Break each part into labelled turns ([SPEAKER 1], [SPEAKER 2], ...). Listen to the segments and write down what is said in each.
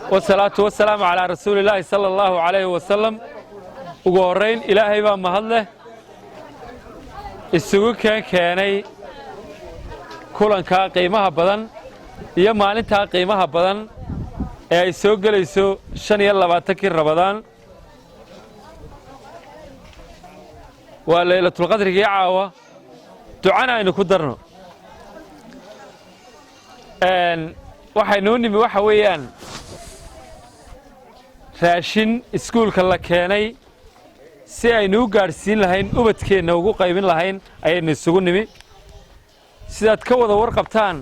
[SPEAKER 1] Wasalaatu wasalaamu calaa rasuulillaahi sala allahu calayhi wasalam. Ugu horrayn, Ilaahay baa mahad leh isugu keenay kulankaa qiimaha badan iyo maalintaa qiimaha badan ee ay soo gelayso 25-kii Rabadaan. Waa Laylatulqadrigii caawa. Ducana aynu ku darno. Waxaynuu nimi waxa weeyaan raashin iskuulka la keenay si aynu u gaadhsiin lahayn ubadkeenna, ugu qaybin lahayn ayaynu isugu nimi. Sidaad ka wada warqabtaan,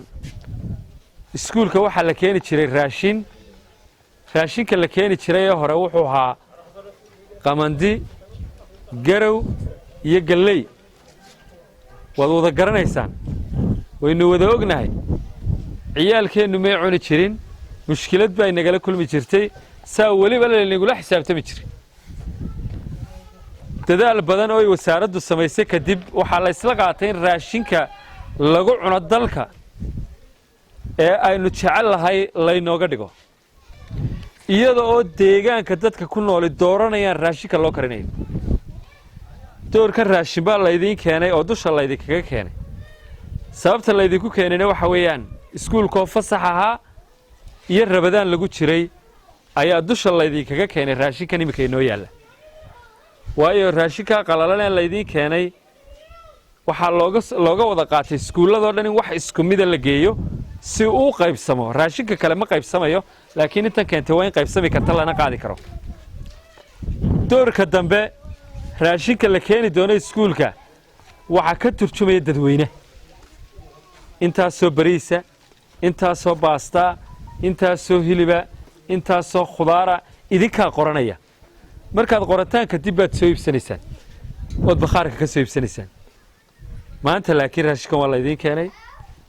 [SPEAKER 1] iskuulka waxaa la keeni jiray raashin. Raashinka la keeni jiray ee hore wuxuu ahaa qamandi, garow iyo galley. Waad wada garanaysaan, waynu wada ognahay. Ciyaalkeennu may cuni jirin, mushkilad baa inagala kulmi jirtay, saa weliba laynagula xisaabtami jiray. Dadaal badan oo ay wasaaraddu samaysay kadib, waxaa la isla qaatay in raashinka lagu cuno dalka ee aynu jecel lahay laynooga dhigo, iyada oo deegaanka dadka ku nooli dooranayaan raashinka loo karinayo. Doorkan raashin baa laydiin keenay oo dusha laydinkaga keenay. Sababta laydinku keenayna waxa weeyaan iskuulkoo fasax ahaa iyo Rabadaan lagu jiray ayaa dusha laydinkaga keenay raashinkan iminka inoo yaalla. Waayo, raashinkaa qalalan ee laydiin keenay waxaa looga wada qaatay iskuulladoo dhan in wax isku mida la geeyo si uu qaybsamo. Raashinka kale ma qaybsamayo, laakiin intan keentay waa in qaybsami karta, lana qaadi karo. Doorka dambe raashinka la keeni doono iskuulka waxaa ka turjumaya dadweyne. Intaasoo bariisa, intaasoo baastaa, intaasoo hiliba, intaasoo khudaara idinkaa qoranaya. Markaad qorataan kadib baad soo iibsanaysaan ood bakhaarka ka soo iibsanaysaan. Maanta laakiin raashinkan waa laydiin keenay.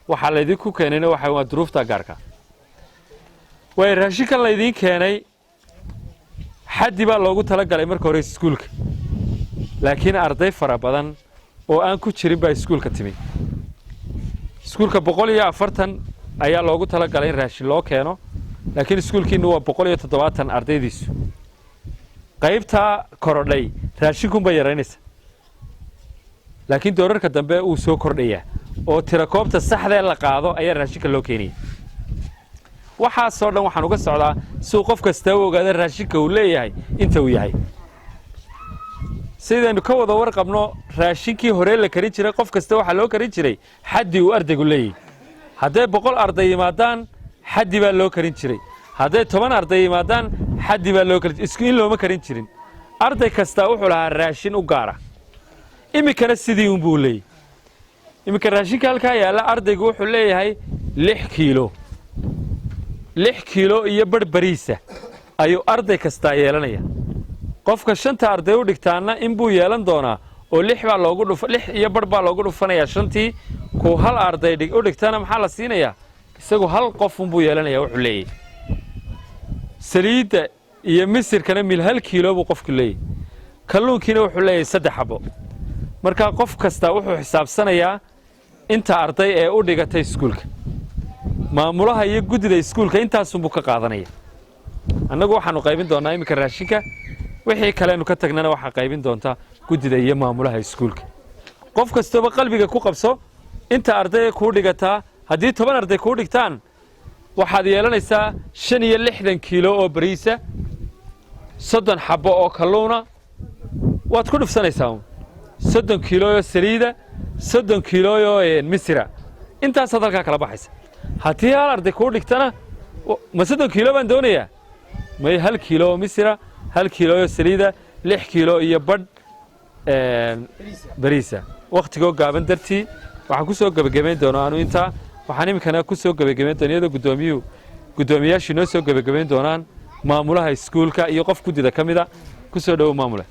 [SPEAKER 1] Waxaa laydinku keenayna waxa waa duruufta gaarka. Waayo, raashinkan laydiin keenay xaddi baa loogu talagalay marka hore iskuulka, laakiin arday fara badan oo aan ku jirin baa iskuulka timi. Iskuulka 140 ayaa loogu talagalay in raashin loo keeno, laakiin iskuulkiinnu waa 170 ardaydiisu. Qaybtaa korodhay raashinkunbay yaraynaysa, laakiin doorarka dambe uu soo kordhayaa oo tirakoobta saxdee la qaado ayaa raashinka loo keenaya. Waxaasoo dhan waxaan uga socdaa si uu qof kastaa u ogaado raashinka uu leeyahay inta uu yahay. Sidaynu ka wada warqabno, raashinkii hore la karin jiray qof kasta waxaa loo karin jiray xaddii uu ardaygu leeyahay. Hadday 100 arday yimaadaan, xaddi baa loo karin jiray. Hadday 10 arday yimaadaan, xaddi baa loo karin. Isku in looma karin jirin. Arday kastaa wuxuu lahaa raashin u gaara. Iminkana sidii unbuu leeyahy. Iminka raashinka halkaa yaalla ardaygu wuxuu leeyahay 6 kiilo, 6 kiilo iyo barh bariisa ayuu arday kastaa yeelanaya. Qofka shanta arday u dhigtaana inbuu yeelan doonaa oo lix baa loogu dhuf, lix iyo barh baa loogu dhufanayaa shantii. Kuu hal arday u dhigtana maxaa la siinayaa? Isagu hal qof unbuu yeelanaya wuxuu leeyahy. Saliidda iyo misirkana mil hal kiilo buu qofku leeyahy. Kalluunkiina wuxuu leeyahay 3 xabo. Markaa qof kastaa wuxuu xisaabsanayaa inta arday ee u dhigatay iskuulka. Maamulaha iyo guddida iskuulka intaasunbuu ka qaadanaya. Annagu waxaanu qaybin doonnaa iminka raashinka. Wixii kalenu ka tagnana waxaa qaybin doontaa guddida iyo maamulaha iskuulka. Qof kastooba qalbiga ku qabso inta arday kuu dhigataa. Haddii 10 arday kuu dhigtaan, waxaad yeelanaysaa 65 kiilo oo bariisa, 30 xabbo oo kalluuna. Waad ku dhufsanaysaa 30 kiilo oo saliida, 30 kiilo oo misira. Intaasaad halkaa kala baxaysa. Haddii hal arday kuu dhigtana, ma 30 kiilo baan doonayaa? May, 1 kiilo oo misira, 1 kiilo oo saliida, 6 kiilo iyo badh bariisa. Wakhtigoo gaaban dartii waxaan ku soo gebagabayn doonaa anu intaa. Waxaan iminkana ku soo gebagabayn doona iyadoo guddoomiyaashu inoo soo gebagabayn doonaan maamulaha iskuulka iyo qof guddida ka mida. Ku soo dhowo, maamule.